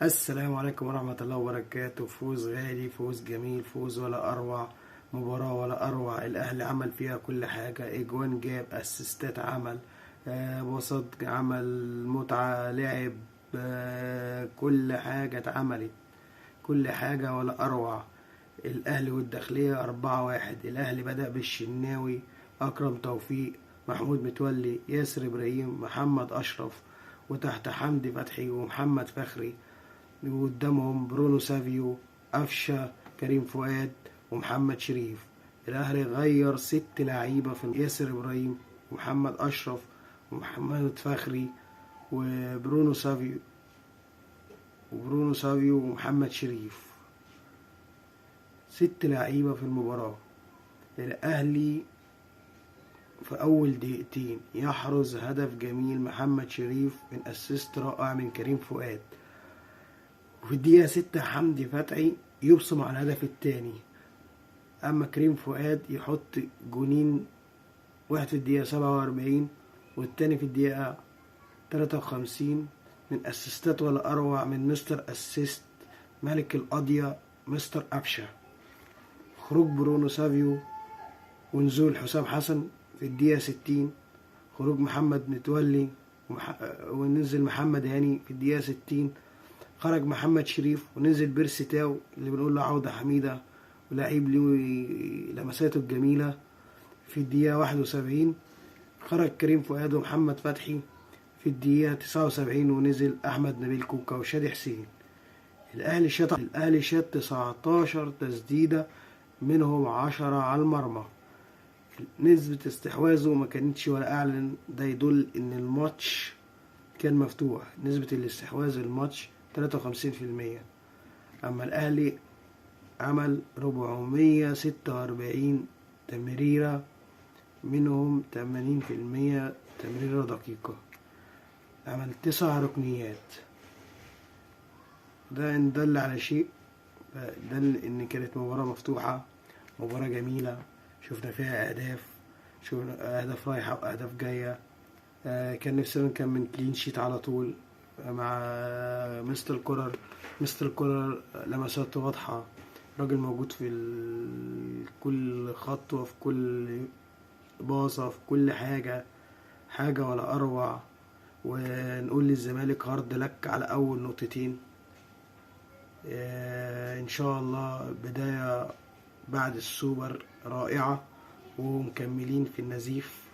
السلام عليكم ورحمة الله وبركاته. فوز غالي، فوز جميل، فوز ولا أروع، مباراة ولا أروع. الأهلي عمل فيها كل حاجة، إجوان جاب، أسيستات عمل، وسط عمل، متعة لعب، كل حاجة اتعملت، كل حاجة ولا أروع. الأهلي والداخلية 4-1. الأهلي بدأ بالشناوي، أكرم توفيق، محمود متولي، ياسر إبراهيم، محمد أشرف، وتحت حمدي فتحي ومحمد فخري، وقدامهم برونو سافيو، قفشة، كريم فؤاد، ومحمد شريف. الأهلي غير 6 لعيبة في ياسر إبراهيم ومحمد أشرف ومحمد فخري وبرونو سافيو ومحمد شريف، 6 لعيبة في المباراة. الأهلي في أول دقيقتين يحرز هدف جميل محمد شريف من assist رائع من كريم فؤاد، وفي الدقيقة 6 حمدي فتحي يبصم على الهدف الثاني. أما كريم فؤاد يحط جونين، واحد في الدقيقة 47 والتاني في الدقيقة 53، من أسيستات ولا أروع من مستر assist ملك القضية مستر قفشة. خروج برونو سافيو ونزول حسام حسن في الدقيقة 60، خروج محمد متولي ونزل محمد هاني في الدقيقة 60، خرج محمد شريف ونزل بيرسي تاو اللي بنقول له عودة حميدة ولاعيب له لمساته الجميلة في الدقيقة 71، خرج كريم فؤاد ومحمد فتحي في الدقيقة 79 ونزل أحمد نبيل كوكا وشادي حسين. الأهلي شاط 19 تسديدة، منهم 10 على المرمى. نسبة استحواذه ما كانتش ولا أعلن، ده يدل إن الماتش كان مفتوح. نسبة الاستحواذ الماتش 53%. أما الأهلي عمل 446 تمريرة، منهم 80% تمريرة دقيقة، عمل 9 ركنيات. ده إن دل على شيء دل إن كانت مباراة مفتوحة، مباراة جميلة، شفنا فيها أهداف، شفنا أهداف رايحة وأهداف جاية. كان نفسنا نكمل clean sheet على طول مع مستر كولر. مستر كولر لمساته واضحة، راجل موجود في كل خطوة، في كل باصة، في كل حاجة، حاجة ولا أروع. ونقول للزمالك hard luck على أول نقطتين. إن شاء الله بداية بعد السوبر رائعة، ومكملين في النزيف.